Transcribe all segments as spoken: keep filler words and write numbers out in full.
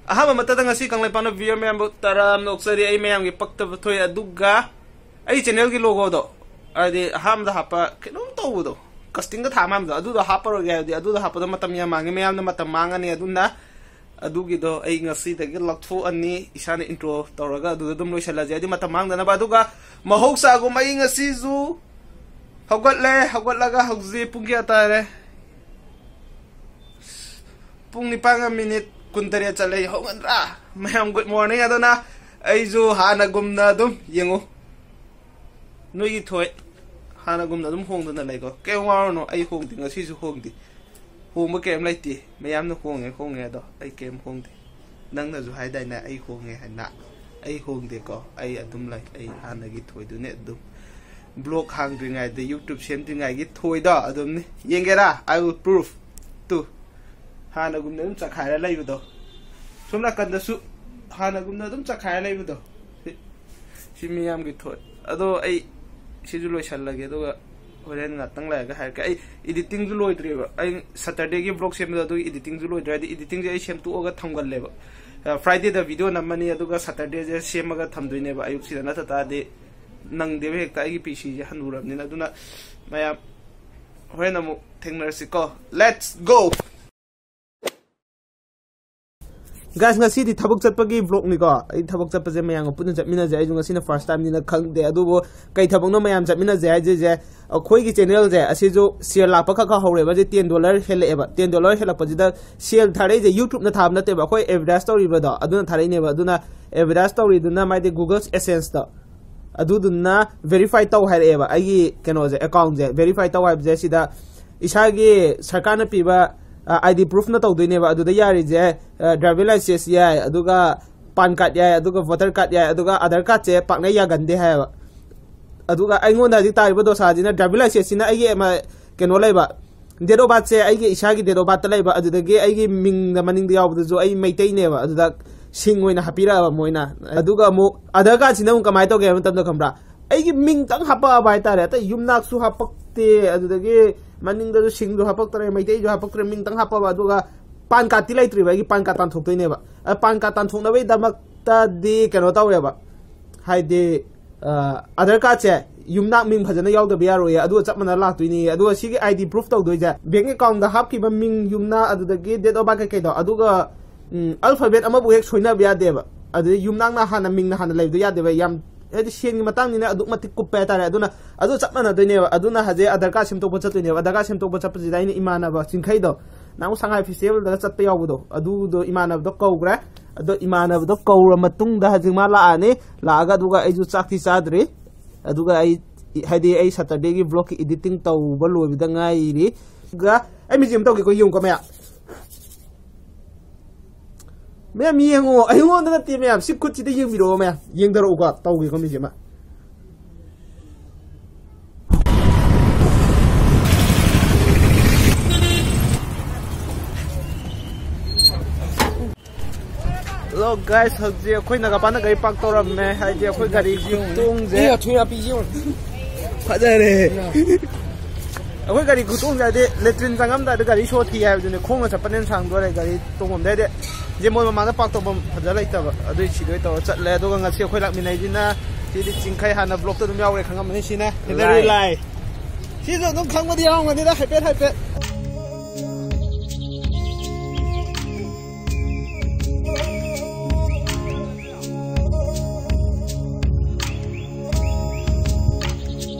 ꯑꯍꯥꯟꯕ ꯃꯛꯇꯗ ꯉꯁꯤ ꯀꯪꯂꯩꯄꯥꯛꯅ viewer ꯃꯌꯥꯝꯕꯨ ꯇꯔꯥꯝꯅ ꯑꯣꯛꯆꯔꯤ꯫ ꯑꯩ ꯃꯌꯥꯝꯒꯤ ꯄꯛꯇꯕ ꯊꯣꯛꯑꯦ꯫ ꯑꯗꯨꯒ ꯑꯩ channelꯒꯤ logoꯗꯣ, ꯍꯥꯏꯗꯤ ꯑꯍꯥꯟꯕꯗ ꯍꯥꯞꯄ ꯀꯩꯅꯣꯝ ꯇꯧꯕꯗꯣ, castingꯗ ꯊꯥ ꯃꯌꯥꯝꯗꯣ, ꯑꯗꯨꯗꯣ ꯍꯥꯞꯄꯔꯣꯏꯒꯦ꯫ ꯍꯥꯏꯕꯗꯤ ꯑꯗꯨꯗꯣ ꯍꯥꯞꯄꯗꯣ ꯃꯇꯝ ꯌꯥꯝ ꯃꯥꯡꯉꯦ, ꯃꯌꯥꯝꯅ ꯃꯇꯝ ꯃꯥꯡꯉꯅꯤ꯫ ꯑꯗꯨꯅ ꯑꯗꯨꯒꯤꯗꯣ ꯑꯩ ꯉꯁꯤꯗꯒꯤ ꯂꯧꯊꯣꯛꯑꯅꯤ꯫ ꯏꯁꯥꯅ intro ꯇꯧꯔꯒ ꯑꯗꯨꯗ ꯑꯗꯨꯝ ꯂꯣꯏꯁꯤꯜꯂꯁꯦ, ꯍꯥꯏꯗꯤ ꯃꯇꯝ ꯃꯥꯡꯗꯅꯕ꯫ ꯑꯗꯨꯒ ꯃꯍꯧꯁꯥꯒꯨꯝ ꯑꯩ ꯉꯁꯤꯁꯨ ꯍꯧꯒꯠꯂꯦ꯫ ꯍꯧꯒꯠꯂꯒ ꯍꯧꯖꯤꯛ ꯄꯨꯡ ꯀꯌꯥ ꯇꯥꯔꯦ? ꯄꯨꯡ ꯅꯤꯄꯥꯟꯒ minute ꯀꯨꯟꯇꯔꯦꯠ ꯆꯠꯂꯦ꯫ ꯍꯧꯒꯠꯇ꯭ꯔꯥ? ꯃꯌꯥꯝ good morning꯫ ꯑꯗꯨꯅ ꯑꯩꯁꯨ ꯍꯥꯟꯅꯒꯨꯝꯅ ꯑꯗꯨꯝ ꯌꯦꯡꯉꯨ, ꯅꯣꯏꯒꯤ ꯊꯣꯏ ꯍꯥꯟꯅꯒꯨꯝꯅ ꯑꯗꯨꯝ ꯍꯣꯡꯗꯅ ꯂꯩꯀꯣ꯫ ꯀꯩꯝ ꯋꯥꯔꯨꯅꯨ, ꯑꯩ ꯍꯣꯡꯗꯦ, ꯉꯁꯤꯁꯨ ꯍꯣꯡꯗꯦ꯫ ꯍꯣꯡꯕ ꯀꯩꯝ ꯂꯩꯇꯦ꯫ ꯃꯌꯥꯝꯅ ꯍꯣꯡꯉꯦ ꯍꯣꯡꯉꯦ, ꯑꯗꯣ ꯑꯩ ꯀꯩꯝ ꯍꯣꯡꯗꯦ꯫ ꯅꯪꯅꯁꯨ ꯍꯥꯏꯗꯥꯏꯅꯦ ꯑꯩ ꯍꯣꯡꯉꯦ ꯍꯥꯏꯅ? ꯑꯩ ꯍꯣꯡꯗꯦꯀꯣ, ꯑꯩ ꯑꯗꯨꯝ ꯂꯩ꯫ ꯑꯩ ꯍꯥꯟꯅꯒꯤ ꯊꯣꯏꯗꯨꯅꯦ ꯑꯗꯨꯝ꯫ Blog ꯍꯥꯡꯗ꯭ꯔꯤꯉꯩꯗ, YouTube ꯁꯦꯝꯗ꯭ꯔꯤꯉꯩꯒꯤ ꯊꯣꯏꯗꯣ ꯑꯗꯨꯝꯅꯤ꯫ ꯌꯦꯡꯒꯦꯔꯥ? I will prove to꯫ ꯍꯥꯟꯅꯒꯨꯝꯅ ꯑꯗꯨꯝ ꯆꯈꯥꯏꯔ ꯂꯩꯕꯗꯣ꯫ ꯁꯣꯝ ꯅꯥꯀꯟꯗꯁꯨ ꯍꯥꯟꯅꯒꯨꯝꯅ ꯑꯗꯨꯝ ꯆꯈꯥꯏꯔ ꯂꯩꯕꯗꯣ꯫ ꯁꯤ, ꯁꯤ ꯃꯤꯌꯥꯝꯒꯤ ꯊꯣꯏ꯫ ꯑꯗꯣ ꯑꯩ ꯁꯤꯁꯨ ꯂꯣꯏꯁꯜꯂꯒꯦ, ꯑꯗꯨꯒ ꯍꯣꯔꯦꯟ ꯉꯥꯛꯇꯪ ꯂꯩꯔꯒ ꯍꯥꯏꯔꯛꯀꯦ꯫ ꯑꯩ editingꯁꯨ ꯂꯣꯏꯗ꯭ꯔꯤꯕ꯫ ꯑꯩ Saturdayꯒꯤ blog ꯁꯦꯝꯕꯗꯣ, ꯑꯗꯨꯒꯤ editingꯁꯨ ꯂꯣꯏꯗ꯭ꯔꯦ꯫ ꯍꯥꯏꯗꯤ editingꯁꯦ ꯑꯩ ꯁꯦꯝꯗꯣꯛꯑꯒ ꯊꯝꯒꯜꯂꯦꯕ꯫ ꯑ, Fridayꯗ video ꯅꯝꯃꯅꯤ, ꯑꯗꯨꯒ Saturdayꯁꯦ ꯁꯦꯝꯃꯒ ꯊꯝꯗꯣꯏꯅꯦꯕ ꯑꯌꯨꯛꯁꯤꯗ꯫ ꯅꯠꯇ ꯇꯥꯔꯗꯤ ꯅꯪꯗꯦꯕ ꯍꯦꯛꯇ, ꯑꯩꯒꯤ PCꯁꯦ ꯍꯟꯅꯨꯔꯕꯅꯤꯅ꯫ ꯑꯗꯨꯅ ꯃꯌꯥꯝ ꯍꯣꯔꯦꯟ ꯑꯃꯨꯛ ꯊꯦꯡꯅꯔꯁꯤꯀꯣ꯫ Let's go! Guys, ꯉꯁꯤꯗꯤ ꯊꯕꯛ ꯆꯠꯄꯒꯤ vlogꯅꯤꯀꯣ꯫ ꯑꯩ ꯊꯕꯛ ꯆꯠꯄꯁꯦ ꯃꯌꯥꯝꯒ ꯄꯨꯟꯅ ꯆꯠꯃꯤꯟꯅꯁꯦ꯫ ꯑꯩꯁꯨ ꯉꯁꯤꯅ first timeꯅꯤꯅ ꯈꯪꯗꯦ꯫ ꯑꯗꯨꯕꯨ ꯀꯩ ꯊꯕꯛꯅꯣ ꯃꯌꯥꯝ ꯆꯠꯃꯤꯟꯅꯁꯦ ꯍꯥꯏꯁꯤꯁꯦ, ꯑꯩꯈꯣꯏꯒꯤ channelꯁꯦ ꯑꯁꯤꯁꯨ share ꯂꯥꯛꯄ ꯈꯛ ꯈꯛ ꯍꯧꯔꯦꯕ꯫ ꯍꯧꯖꯤꯛ ten dollar ꯍꯦꯜꯂꯛꯑꯦꯕ꯫ Ten dollar ꯍꯦꯜꯂꯛꯄꯁꯤꯗ share ꯊꯥꯔꯛꯏꯁꯦ YouTubeꯅ ꯊꯥꯕ ꯅꯠꯇꯦꯕ, ꯑꯩꯈꯣꯏ advertise ꯇꯧꯔꯤꯕꯗꯣ ꯑꯗꯨꯅ ꯊꯥꯔꯛꯏꯅꯦꯕ꯫ ꯑꯗꯨꯅ advertise ꯇꯧꯔꯤꯗꯨꯅ ꯃꯥꯏꯗꯤ Google AdSenseꯇꯣ, ꯑꯗꯨꯗꯨꯅ verify ꯇꯧ ꯍꯥꯏꯔꯛꯑꯦꯕ꯫ ꯑꯩꯒꯤ ꯀꯩꯅꯣꯁꯦ, accountꯁꯦ verify ꯇꯧ ꯍꯥꯏꯕꯁꯦ ꯁꯤꯗ ꯏꯁꯥꯒꯤ ꯁꯔꯀꯥꯔꯅ ꯄꯤꯕ, ꯑ, ID proofꯅ ꯇꯧꯗꯣꯏꯅꯦꯕ꯫ ꯑꯗꯨꯗ ꯌꯥꯔꯤꯁꯦ, ꯑ, driving licence ꯌꯥꯏ, ꯑꯗꯨꯒ PAN card ꯌꯥꯏ, ꯑꯗꯨꯒ voter card ꯌꯥꯏ, ꯑꯗꯨꯒ Aadhaar cardꯁꯦ ꯄꯥꯛꯅ ꯌꯥꯒꯟꯗꯦ ꯍꯥꯏꯌꯦꯕ꯫ ꯑꯗꯨꯒ ꯑꯩꯉꯣꯟꯗ ꯍꯧꯖꯤꯛ ꯇꯥꯔꯤꯕ ꯗꯣꯁꯥꯁꯤꯅ driving licenceꯁꯤꯅ ꯑꯩꯒꯤ ꯑꯃ ꯀꯩꯅꯣ ꯂꯩꯕ, date of birthꯁꯦ ꯑꯩꯒꯤ ꯏꯁꯥꯒꯤ date of birthꯇ ꯂꯩꯕ, ꯑꯗꯨꯗꯒꯤ ꯑꯩꯒꯤ ꯃꯤꯡꯗ ꯃꯅꯤꯡꯗ ꯌꯥꯎꯕꯗꯨꯁꯨ ꯑꯩ ꯃꯩꯇꯩꯅꯦꯕ꯫ ꯑꯗꯨꯗ ꯁꯤꯡ ꯑꯣꯏꯅ ꯍꯥꯞꯄꯤꯔꯛꯑꯕ ꯃꯣꯏꯅ꯫ ꯑꯗꯨꯒ ꯑꯃꯨꯛ Aadhaar cardꯁꯤꯅ ꯑꯃꯨꯛ ꯀꯃꯥꯏꯅ ꯇꯧꯒꯦ ꯍꯥꯏꯕ ꯃꯇꯝꯗ, ꯈꯪꯕ꯭ꯔꯥ, ꯑꯩꯒꯤ ꯃꯤꯡꯇꯪ ꯍꯥꯄꯛꯑꯕ ꯍꯥꯏꯇꯥꯔꯦ꯫ ꯑꯇꯩ ꯌꯨꯝꯅꯥꯛꯁꯨ ꯍꯥꯄꯛꯇꯦ, ꯑꯗꯨꯗꯒꯤ ꯃꯅꯤꯡꯗꯁꯨ ꯁꯤꯡꯁꯨ ꯍꯥꯄꯛꯇ꯭ꯔꯦ, ꯃꯩꯇꯩꯁꯨ ꯍꯥꯄꯛꯇ꯭ꯔꯦ, ꯃꯤꯡꯇꯪ ꯍꯥꯄꯛꯑꯕ꯫ ꯑꯗꯨꯒ PAN cardꯇꯤ ꯂꯩꯇ꯭ꯔꯤꯕ, ꯑꯩꯒꯤ PAN card ꯇꯥꯟꯊꯣꯛꯇꯣꯏꯅꯦꯕ꯫ ꯄꯥꯟ ꯀꯥꯔꯗ ꯇꯥꯟꯊꯣꯛꯅꯕꯒꯤꯗꯃꯛꯇꯗꯤ ꯀꯩꯅꯣ ꯇꯧꯔꯦꯕ, ꯍꯥꯏꯗꯤ ꯑꯥꯙꯥꯔ ꯀꯥꯔꯗꯁꯦ ꯌꯨꯝꯅꯥꯛ ꯃꯤꯡ ꯐꯖꯅ ꯌꯥꯎꯗꯕ ꯌꯥꯔꯣꯏꯌꯦ, ꯑꯗꯨꯒ ꯆꯞ ꯃꯥꯟꯅꯅ ꯂꯥꯛꯇꯣꯏꯅꯤ꯫ ꯑꯗꯨꯒ ꯁꯤꯒꯤ ꯑꯥꯏ ꯗꯤ ꯄ꯭ꯔꯨꯐ ꯇꯧꯗꯣꯏꯁꯦ ꯕꯦꯡ ꯑꯦꯀꯥꯎꯟꯗ ꯍꯥꯞꯈꯤꯕ ꯃꯤꯡ, ꯌꯨꯝꯅꯥꯛ, ꯑꯗꯨꯗꯒꯤ date of birth ꯀꯩꯀꯩꯗꯣ, ꯑꯗꯨꯒ ꯎꯝ, alphabet ꯑꯃꯕꯨ ꯍꯦꯛ ꯁꯣꯏꯅꯕ ꯌꯥꯗꯦꯕ꯫ ꯑꯗꯨꯗꯩ ꯌꯨꯝꯅꯥꯛꯅ ꯍꯥꯟꯅ, ꯃꯤꯡꯅ ꯍꯥꯟꯅ ꯂꯩꯕꯗꯣ ꯌꯥꯗꯦꯕ꯫ ꯌꯥꯝ, ꯍꯥꯏꯗꯤ ꯁꯦꯟꯒꯤ ꯃꯇꯥꯡꯅꯤꯅ ꯑꯗꯨꯛ ꯃꯇꯤꯛ ꯀꯨꯞꯄꯦ ꯍꯥꯏꯇꯥꯔꯦ꯫ ꯑꯗꯨꯅ ꯑꯗꯨ ꯆꯞ ꯃꯥꯟꯅꯗꯣꯏꯅꯦꯕ꯫ ꯑꯗꯨꯅ ꯍꯧꯖꯤꯛ ꯑꯥꯙꯥꯔ ꯀꯥꯔꯗ ꯁꯦꯝꯗꯣꯛꯄ ꯆꯠꯇꯣꯏꯅꯦꯕ꯫ ꯑꯥꯙꯥꯔ ꯀꯥꯔꯗ ꯁꯦꯝꯗꯣꯛꯄ ꯆꯠꯄꯁꯤꯗ ꯑꯩꯅ ꯏꯃꯥꯟꯅꯕ ꯆꯤꯡꯈꯩꯗꯣ, ꯅꯍꯥꯟꯃꯨꯛ ꯁꯉꯥꯏ ꯐꯦꯁꯇꯤꯚꯦꯜꯗꯒ ꯆꯠꯄ ꯌꯥꯎꯕꯗꯣ, ꯑꯗꯨꯗꯣ ꯏꯃꯥꯟꯅꯕꯗꯣ ꯀꯧꯈ꯭ꯔꯦ꯫ ꯑꯗꯣ ꯏꯃꯥꯟꯅꯕꯗꯣ ꯀꯧꯔ ꯃꯇꯨꯡꯗ ꯍꯧꯖꯤꯛ ꯃꯥ ꯂꯥꯛꯑꯅꯤ꯫ ꯂꯥꯛꯑꯒ ꯑꯗꯨꯒ ꯑꯩꯁꯨ ꯆꯥꯛꯇꯤ ꯆꯥꯗ꯭ꯔꯤ꯫ ꯑꯗꯨꯒ ꯑꯩ, ꯍꯥꯏꯗꯤ ꯑꯩ ꯁꯇꯔꯗꯦꯒꯤ ꯕ꯭ꯂꯣꯒꯀꯤ ꯏꯗꯤꯇꯤꯡ ꯇꯧꯕ ꯂꯣꯏꯕꯗ ꯉꯥꯏꯔꯤ꯫ ꯑꯗꯨꯒ ꯑꯩ ꯃꯤꯁꯦ ꯑꯃ ꯇꯧꯒꯦꯀꯣ, ꯌꯦꯡꯉꯨꯀꯣ ꯃꯌꯥꯝ꯫ ꯃꯌꯥꯝ ꯌꯦꯡꯉꯣ, ꯑꯩꯉꯣꯟꯗ ꯅꯠꯇꯦ ꯃꯌꯥꯝ, ꯁꯤ ꯈꯨꯠꯁꯤꯗ ꯌꯦꯡꯕꯤꯔꯛꯑꯣ ꯃꯌꯥꯝ, ꯌꯦꯡꯊꯔꯛꯎꯀꯣ, ꯇꯧꯒꯦꯀꯣ ꯃꯤꯁꯦ ꯑꯃ꯫ Hello guys, ꯍꯧꯖꯤꯛ ꯑꯩꯈꯣꯏ ꯅꯥꯒꯥꯄꯥꯟꯗ ꯒꯥꯔꯤ ꯄꯥꯔꯛ ꯇꯧꯔꯝꯃꯦ, ꯍꯥꯏꯗꯤ ꯑꯩꯈꯣꯏ ꯒꯥꯔꯤꯁꯤ ꯇꯣꯡꯁꯦ꯫ ꯐꯖꯔꯦ꯫ ꯑꯩꯈꯣꯏ ꯒꯥꯔꯤ ꯈꯨꯇꯣꯡꯁꯦ ꯍꯥꯏꯗꯤ ꯂꯦꯇ꯭ꯔꯤꯟ ꯆꯪꯉꯝꯗꯥꯏꯗ ꯒꯥꯔꯤ ꯁꯣ ꯊꯤ ꯍꯥꯏꯕꯗꯨꯅꯦ, ꯈꯣꯡꯅ ꯆꯠꯄꯅ ꯍꯦꯟꯅ ꯁꯥꯡꯗꯣꯔꯦ꯫ ꯒꯥꯔꯤ ꯇꯣꯡꯐꯝꯗ ꯍꯥꯏꯗꯤ ꯖꯦꯃꯣꯜ ꯃꯃꯥꯡꯗ ꯄꯥꯔꯛ ꯇꯧꯐꯝ ꯐꯖ ꯂꯩꯇꯕ, ꯑꯗꯨꯏ ꯁꯤꯗ ꯑꯣꯏ ꯇꯧꯔ ꯆꯠꯂꯦ꯫ ꯑꯗꯨꯒ ꯉꯁꯤ ꯑꯩꯈꯣꯏ ꯂꯥꯛꯃꯤꯟꯅꯩꯁꯤꯅ ꯁꯤꯗꯤ ꯆꯤꯡꯈꯩ, ꯍꯥꯟꯅ ꯕ꯭ꯂꯣꯛꯇ ꯑꯗꯨꯝ ꯌꯥꯎꯔꯦ, ꯈꯪꯉꯝꯃꯅꯤ꯫ ꯁꯤꯅ ꯍꯦꯅꯔꯤ ꯂꯥꯏ꯫ ꯂꯥꯏ꯫ ꯁꯤꯁꯨ ꯑꯗꯨꯝ ꯈꯪꯕꯗꯤ ꯌꯥꯎꯔꯝꯒꯅꯤꯗ, ꯍꯥꯏꯐꯦꯠ ꯍꯥꯏꯐꯦꯠ꯫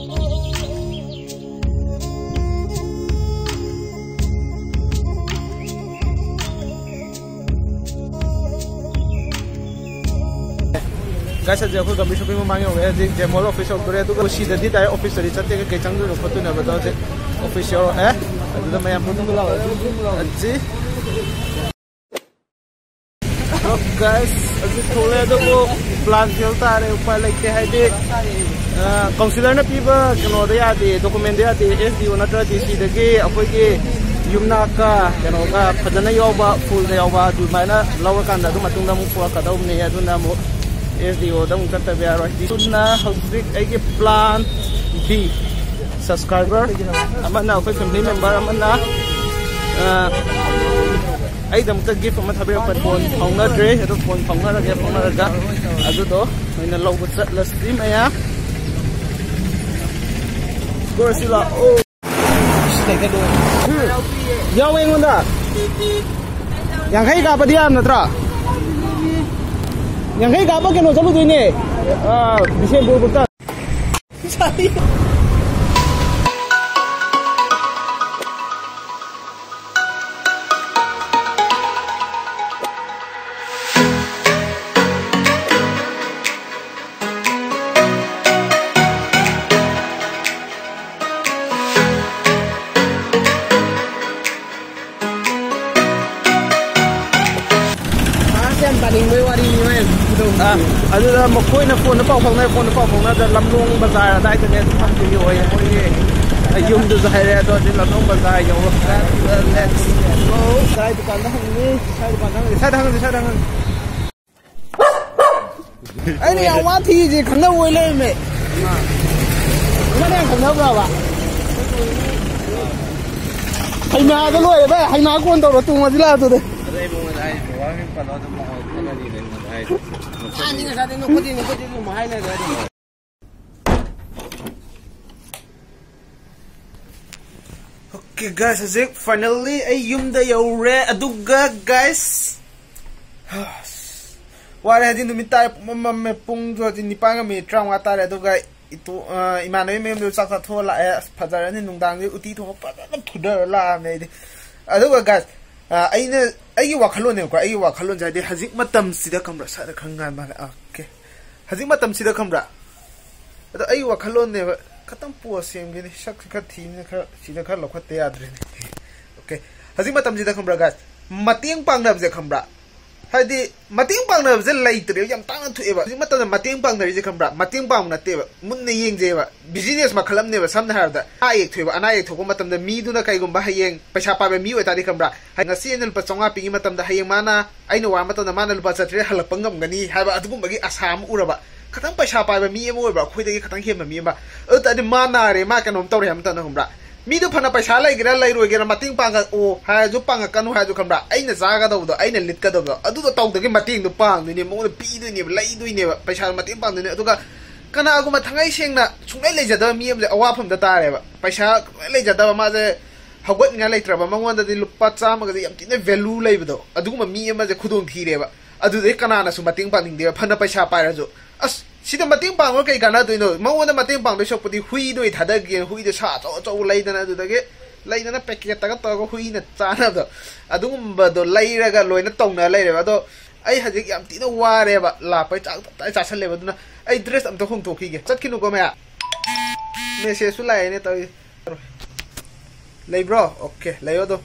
Guys, ꯍꯧꯖꯤꯛ ꯑꯩꯈꯣꯏ ꯒꯝꯚꯤꯔ ꯁꯣꯄꯤꯡ ꯃꯃꯥꯡ ꯌꯧꯔꯦ꯫ ꯍꯧꯖꯤꯛ ꯖꯦꯃꯣꯜ ꯑꯣꯐꯤꯁ ꯌꯧꯗꯣꯔꯦ꯫ ꯑꯗꯨꯒ ꯁꯤꯗꯗꯤ ꯗꯥꯏꯔꯦꯛ ꯑꯣꯐꯤꯁꯇꯗꯤ ꯆꯠꯇꯦ, ꯀꯩꯀꯩ ꯆꯪꯗꯣꯏꯅꯣ ꯈꯣꯠꯇꯣꯏꯅꯣ ꯍꯥꯏꯕꯗꯣ ꯍꯧꯖꯤꯛ ꯑꯣꯐꯤꯁ ꯌꯧꯔꯛꯑꯦ꯫ ꯑꯗꯨꯗ ꯃꯌꯥꯝ ꯄꯨꯟꯅ ꯍꯧꯖꯤꯛ Guys, ꯍꯧꯖꯤꯛ ꯊꯣꯛꯂꯛꯑꯦ, ꯑꯗꯨꯕꯨ ꯄ꯭ꯂꯥꯟ ꯐꯦꯜ ꯇꯥꯔꯦ, ꯎꯄꯥꯏ ꯂꯩꯇꯦ꯫ ꯍꯥꯏꯗꯤ ꯀꯥꯎꯟꯁꯤꯂꯔꯅ ꯄꯤꯕ ꯀꯩꯅꯣꯗ ꯌꯥꯗꯦ, ꯗꯣꯀꯨꯃꯦꯟꯗ ꯌꯥꯗꯦ꯫ ꯑꯦꯁ ꯗꯤ ꯑꯣ ꯅꯠꯇ꯭ꯔꯗꯤ ꯁꯤꯗꯒꯤ ꯑꯩꯈꯣꯏꯒꯤ ꯌꯨꯝꯅꯥꯛꯀ ꯀꯩꯅꯣꯒ ꯐꯖꯅ ꯌꯥꯎꯕ, ꯐꯨꯜꯗ ꯌꯥꯎꯕ ꯑꯗꯨꯃꯥꯏꯅ ꯂꯧꯔꯀꯥꯟꯗ ꯑꯗꯨ ꯃꯇꯨꯡꯗ ꯑꯃꯨꯛ ꯄꯨꯔꯛꯀꯗꯧꯕꯅꯦ꯫ ꯑꯗꯨꯅ ꯑꯃꯨꯛ ꯑꯦꯁ ꯗꯤ ꯑꯣꯗ ꯑꯃꯨꯛ ꯆꯠꯇꯕ ꯌꯥꯔꯣꯏ꯫ ꯑꯗꯨꯅ ꯍꯧꯖꯤꯛ ꯑꯩꯒꯤ ꯄ꯭ꯂꯥꯟ ꯕꯤ, ꯁꯕꯁꯀ꯭ꯔꯥꯏꯕꯔ ꯑꯃꯅ, ꯑꯩꯈꯣꯏ ꯐꯦꯃꯤꯂꯤ ꯃꯦꯝꯕꯔ ꯑꯃꯅ, ꯑ, ꯑꯩꯗꯃꯛꯇ ꯒꯤꯐ ꯑꯃ ꯊꯥꯕꯤꯔꯛꯄ꯫ ꯐꯣꯟ ꯐꯥꯎꯅꯗ꯭ꯔꯦ, ꯑꯗꯣ ꯐꯣꯟ ꯐꯥꯎꯅꯔꯒꯦ, ꯐꯥꯎꯅꯔꯒ ꯑꯗꯨꯗꯣ ꯑꯣꯏꯅ ꯂꯧꯕ ꯆꯠꯂꯁꯤ ꯃꯌꯥꯝ꯫ ꯀꯣꯔꯁꯤ ꯂꯥꯛꯑꯣ꯫ ꯌꯥꯎꯋꯦ ꯑꯩꯉꯣꯟꯗ꯫ ꯌꯥꯡꯈꯩ ꯀꯥꯞꯄꯗꯤ ꯌꯥꯝ ꯅꯠꯇ꯭ꯔꯥ? ꯌꯥꯡꯈꯩ ꯀꯥꯞꯄ ꯀꯩꯅꯣ ꯆꯠꯂꯨꯗꯣꯏꯅꯦ, ꯑ, ꯕꯤꯁꯦꯝꯄꯨꯔ ꯕꯨꯛꯇ꯫ ꯃꯥꯁꯦ ꯌꯥꯝ ꯇꯥꯅꯤꯡꯕꯩ ꯋꯥꯔꯤꯅꯤ ꯃꯥꯏ ꯑꯗꯨꯗꯣ꯫ ꯑꯥ, ꯑꯗꯨꯗ ꯃꯈꯣꯏꯅ ꯐꯣꯟꯗ ꯄꯥꯎ ꯐꯥꯎꯅꯔꯦ, ꯐꯣꯟꯗ ꯄꯥꯎ ꯐꯥꯎꯅꯔꯗ ꯂꯝꯂꯣꯡ ꯕꯖꯥꯔ ꯑꯗꯥꯏꯗꯅꯦ ꯑꯗꯨꯝ ꯐꯝꯗꯣꯏꯅꯤ ꯑꯣꯏꯌꯦ ꯃꯣꯏꯒꯤ ꯌꯨꯝꯗꯨꯁꯨ ꯍꯥꯏꯔꯦ꯫ ꯑꯗꯣ ꯍꯧꯖꯤꯛ ꯂꯝꯂꯣꯡ ꯕꯖꯥꯔ ꯌꯧꯔꯛꯑꯦ꯫ Let's go. ꯁꯥꯏ ꯗꯨꯀꯥꯟꯗ ꯍꯪꯉꯤ, ꯁꯥꯏ ꯗꯨꯀꯥꯟꯗ ꯍꯪꯉꯤ, ꯁꯥꯏꯗ ꯍꯪꯉꯤ, ꯁꯥꯏꯗ ꯍꯪꯉꯤ꯫ ꯑꯩꯅ ꯌꯥꯝ ꯋꯥ ꯊꯤꯔꯤꯁꯦ ꯈꯪꯅꯕ ꯑꯣꯏ ꯂꯩꯔꯝꯃꯦ꯫ ꯏꯃꯥꯅ ꯌꯥꯝ ꯈꯪꯅꯕ꯭ꯔꯕ? ꯍꯩꯃꯥꯗ ꯂꯣꯏꯔꯦ ꯚꯥꯏ, ꯍꯩꯃꯥ ꯀꯣꯟ ꯇꯧꯔꯣ, ꯇꯣꯡꯉꯁꯤ ꯂꯥꯛꯑꯣ ꯑꯗꯨꯗꯤ꯫ ꯑꯗꯣ ꯑꯩ ꯃꯉꯣꯟꯗ ꯍꯥꯏꯔꯤꯁꯦ, ꯋꯥ ꯃꯤ ꯄꯜꯂꯣ ꯑꯗꯨꯝ ꯃꯉꯣꯟꯗ ꯈꯠꯅꯔꯤꯅꯦ ꯑꯩꯉꯣꯟꯗ ꯍꯥꯏꯔꯤꯁꯦ꯫ ꯃꯥꯅꯤ ꯉꯁꯥꯏꯗꯩ ꯅꯣꯛꯄꯗꯤ ꯅꯣꯛꯄꯗꯤ ꯑꯗꯨꯝ ꯍꯥꯏ ꯂꯩꯔꯦ ꯑꯗꯨꯝ꯫ Okay guys, ꯍꯧꯖꯤꯛ finally ꯑꯩ ꯌꯨꯝꯗ ꯌꯧꯔꯦ꯫ ꯑꯗꯨꯒ guys, ꯋꯥꯔꯦ ꯍꯧꯖꯤꯛ, ꯅꯨꯃꯤꯠ ꯇꯥꯔꯦ, ꯄꯨꯡꯃꯝ ꯃꯝꯃꯦ꯫ ꯄꯨꯡꯁꯨ ꯍꯧꯖꯤꯛ ꯅꯤꯄꯥꯟꯒ ꯃꯤꯅꯤꯠ ꯇꯔꯥꯃꯉꯥ ꯇꯥꯔꯦ꯫ ꯑꯗꯨꯒ ꯏꯇꯣ-, ꯑ, ꯏꯃꯥꯟꯅꯕꯤ ꯃꯌꯨꯝꯗ ꯆꯥꯛ ꯆꯥꯊꯣꯛꯑ ꯂꯥꯛꯑꯦ꯫ ꯑꯁ, ꯐꯖꯔꯅꯤ ꯅꯨꯡꯗꯥꯡꯗꯤ꯫ ꯎꯇꯤ ꯊꯣꯡꯕ ꯐꯖꯅ ꯐꯨꯊꯔ ꯂꯥꯛꯑꯕꯅꯦ ꯑꯩꯗꯤ꯫ ꯑꯗꯨꯒ guys, ꯑ, ꯑꯩꯅ, ꯑꯩꯒꯤ ꯋꯥꯈꯜꯂꯣꯟꯅꯦꯕꯀꯣ, ꯑꯩꯒꯤ ꯋꯥꯈꯜꯂꯣꯟꯁꯦ ꯍꯥꯏꯗꯤ ꯍꯧꯖꯤꯛ ꯃꯇꯝꯁꯤꯗ ꯈꯪꯕ꯭ꯔꯥ? ꯁ꯭ꯋꯥꯏꯗ ꯈꯪ ꯉꯥꯏ ꯃꯥꯜꯂꯦ꯫ Okay, ꯍꯧꯖꯤꯛ ꯃꯇꯝꯁꯤꯗ ꯈꯪꯕ꯭ꯔꯥ? ꯑꯗꯣ ꯑꯩ ꯋꯥꯈꯜꯂꯣꯟꯅꯦꯕ, ꯈꯇꯪ ꯄꯣꯁ ꯁꯦꯝꯒꯦꯅꯤ꯫ ꯁꯛꯁꯦ ꯈꯔ ꯊꯤꯕꯅꯤꯅ ꯈꯔ, ꯁꯤꯗ ꯈꯔ ꯂꯧꯈꯠꯇ ꯌꯥꯗ꯭ꯔꯦꯅꯦ꯫ Okay, ꯍꯧꯖꯤꯛ ꯃꯇꯝꯁꯤꯗ ꯈꯪꯕ꯭ꯔꯥ guys, ꯃꯇꯦꯡ ꯄꯥꯡꯅꯕꯁꯦ ꯈꯪꯕ꯭ꯔꯥ? ꯍꯥꯏꯗꯤ ꯃꯇꯦꯡ ꯄꯥꯡꯅꯕꯁꯦ ꯂꯩꯇ꯭ꯔꯦꯕ, ꯌꯥꯝ ꯇꯥꯡꯅ ꯊꯣꯛꯑꯦꯕ꯫ ꯍꯧꯖꯤꯛ ꯃꯇꯝꯗ ꯃꯇꯦꯡ ꯄꯥꯡꯅꯔꯤꯁꯦ ꯈꯪꯕ꯭ꯔꯥ? ꯃꯇꯦꯡ ꯄꯥꯡꯕ ꯅꯠꯇꯦꯕ, ꯃꯨꯟꯅ ꯌꯦꯡꯖꯩꯑꯕ꯫ Business ꯃꯈꯜ ꯑꯃꯅꯦꯕ꯫ ꯁꯝꯅ ꯍꯥꯏꯔꯕꯗ ꯑꯅꯥ ꯑꯌꯦꯛ ꯊꯣꯛꯑꯦꯕ, ꯑꯅꯥ ꯑꯌꯦꯛ ꯊꯣꯛꯄ ꯃꯇꯝꯗ ꯃꯤꯗꯨꯅ ꯀꯩꯒꯨꯝꯕ ꯍꯌꯦꯡ ꯄꯩꯁꯥ ꯄꯥꯏꯕ ꯃꯤ ꯑꯣꯏꯇꯥꯔꯗꯤ ꯈꯪꯕ꯭ꯔꯥ? ꯍꯥꯏ-, ꯉꯁꯤ ꯑꯩꯅ ꯂꯨꯄꯥ ꯆꯥꯝꯃꯉꯥ ꯄꯤꯒꯤ ꯃꯇꯝꯗ ꯍꯌꯦꯡ ꯃꯥꯅ ꯑꯩꯅ ꯋꯥ ꯃꯇꯝꯗ ꯃꯥꯅ ꯂꯨꯄꯥ ꯆꯥꯇ꯭ꯔꯦꯠ ꯍꯜꯂꯛꯄ ꯉꯝꯒꯅꯤ ꯍꯥꯏꯕ ꯑꯗꯨꯒꯨꯝꯕꯒꯤ ꯑꯁꯥ ꯑꯃ ꯎꯔꯕ꯫ ꯈꯇꯪ ꯄꯩꯁꯥ ꯄꯥꯏꯕ ꯃꯤ ꯑꯃ ꯑꯣꯏꯕ, ꯑꯩꯈꯣꯏꯗꯒꯤ ꯈꯇꯪ ꯍꯦꯟꯕ ꯃꯤ ꯑꯃ꯫ ꯑꯗꯨ ꯇꯥꯔꯗꯤ ꯃꯥ ꯅꯥꯔꯦ, ꯃꯥ ꯀꯩꯅꯣꯝ ꯇꯧꯔꯦ ꯍꯥꯏꯕ ꯃꯇꯝꯗ ꯈꯪꯕ꯭ꯔꯥ? ꯃꯤꯗꯣ ꯐꯅ ꯄꯩꯁꯥ ꯂꯩꯒꯦꯔꯥ ꯂꯩꯔꯣꯏꯒꯦꯔꯥ ꯃꯇꯦꯡ ꯄꯥꯡꯉꯛꯑꯣ ꯍꯥꯏꯔꯁꯨ ꯄꯥꯡꯉꯛꯀꯅꯨ ꯍꯥꯏꯔꯁꯨ, ꯈꯪꯕ꯭ꯔꯥ? ꯑꯩꯅ ꯆꯥꯒꯗꯧꯕꯗꯣ, ꯑꯩꯅ ꯂꯤꯠꯀꯗꯧꯕꯗꯣ, ꯑꯗꯨꯗꯣ ꯇꯧꯗꯒꯤ ꯃꯇꯦꯡꯗꯣ ꯄꯥꯡꯗꯣꯏꯅꯦ, ꯃꯉꯣꯟꯗ ꯄꯤꯗꯣꯏꯅꯦꯕ, ꯂꯩꯗꯣꯏꯅꯦꯕ, ꯄꯩꯁꯥꯗꯣ ꯃꯇꯦꯡ ꯄꯥꯡꯗꯣꯏꯅꯦ꯫ ꯑꯗꯨꯒ ꯀꯅꯥꯒꯨꯝꯕ ꯊꯉꯩ ꯁꯦꯡꯅ ꯁꯨꯡꯂꯩ ꯂꯩꯖꯗꯕ ꯃꯤ ꯑꯃꯁꯦ ꯑꯋꯥꯐꯝꯗ ꯇꯥꯔꯦꯕ꯫ ꯄꯩꯁꯥ ꯁꯨꯡꯂꯩ ꯂꯩꯖꯗꯕ, ꯃꯥꯁꯦ ꯍꯧꯒꯠꯅꯤꯡꯉꯥꯏ ꯂꯩꯇ꯭ꯔꯕ, ꯃꯉꯣꯟꯗꯗꯤ ꯂꯨꯄꯥ ꯆꯥꯝꯃꯒꯁꯦ ꯌꯥꯝ ꯊꯤꯅ ꯚꯦꯂꯨ ꯂꯩꯕꯗꯣ, ꯑꯗꯨꯒꯨꯝꯕ ꯃꯤ ꯑꯃꯁꯦ ꯈꯨꯗꯣꯡ ꯊꯤꯔꯦꯕ꯫ ꯑꯗꯨꯗꯩ ꯀꯅꯥꯅꯁꯨ ꯃꯇꯦꯡ ꯄꯥꯡꯅꯤꯡꯗꯦꯕ, ꯐꯅ ꯄꯩꯁꯥ ꯄꯥꯏꯔꯁꯨ꯫ ꯑꯁ, ꯁꯤꯗ ꯃꯇꯦꯡ ꯄꯥꯡꯕ ꯀꯩ ꯀꯥꯟꯅꯗꯣꯏꯅꯣ? ꯃꯉꯣꯟꯗ ꯃꯇꯦꯡ ꯄꯥꯡꯗꯣꯏ ꯁꯔꯨꯛꯄꯨꯗꯤ ꯍꯨꯏꯗꯣ ꯑꯣꯏ ꯊꯥꯗꯒꯦꯅ, ꯍꯨꯏꯗꯣ ꯁꯥ ꯑꯆꯧ ꯑꯆꯧꯕ ꯂꯩꯗꯅ, ꯑꯗꯨꯗꯒꯤ ꯂꯩꯗꯅ ꯄꯦꯀꯦꯠꯇꯒ ꯇꯧꯔꯒ ꯍꯨꯏꯅ ꯆꯥꯅꯕꯗꯣ, ꯑꯗꯨꯒꯨꯝꯕꯗꯣ ꯂꯩꯔꯒ ꯂꯣꯏꯅ ꯇꯧꯅ ꯂꯩꯔꯦꯕ꯫ ꯑꯗꯣ ꯑꯩ ꯍꯧꯖꯤꯛ ꯌꯥꯝ ꯊꯤꯅ ꯋꯥꯔꯦꯕ, ꯂꯥꯛꯄꯩ ꯆꯥꯛ ꯇꯞꯇꯥꯏ ꯆꯥꯁꯜꯂꯦꯕ꯫ ꯑꯗꯨꯅ ꯑꯩ ꯗ꯭ꯔꯦꯁ ꯑꯝꯇ ꯍꯣꯡꯗꯣꯛꯈꯤꯒꯦ꯫ ꯆꯠꯈꯤꯅꯨꯀꯣ ꯃꯌꯥ꯫ ꯃꯦꯁꯦꯖꯁꯨ ꯂꯥꯛꯑꯦꯅꯦ ꯇꯧꯔꯤ꯫ ꯂꯩꯕ꯭ꯔꯣ? ꯑꯣꯀꯦ, ꯂꯩꯌꯣ ꯑꯗꯨꯝ꯫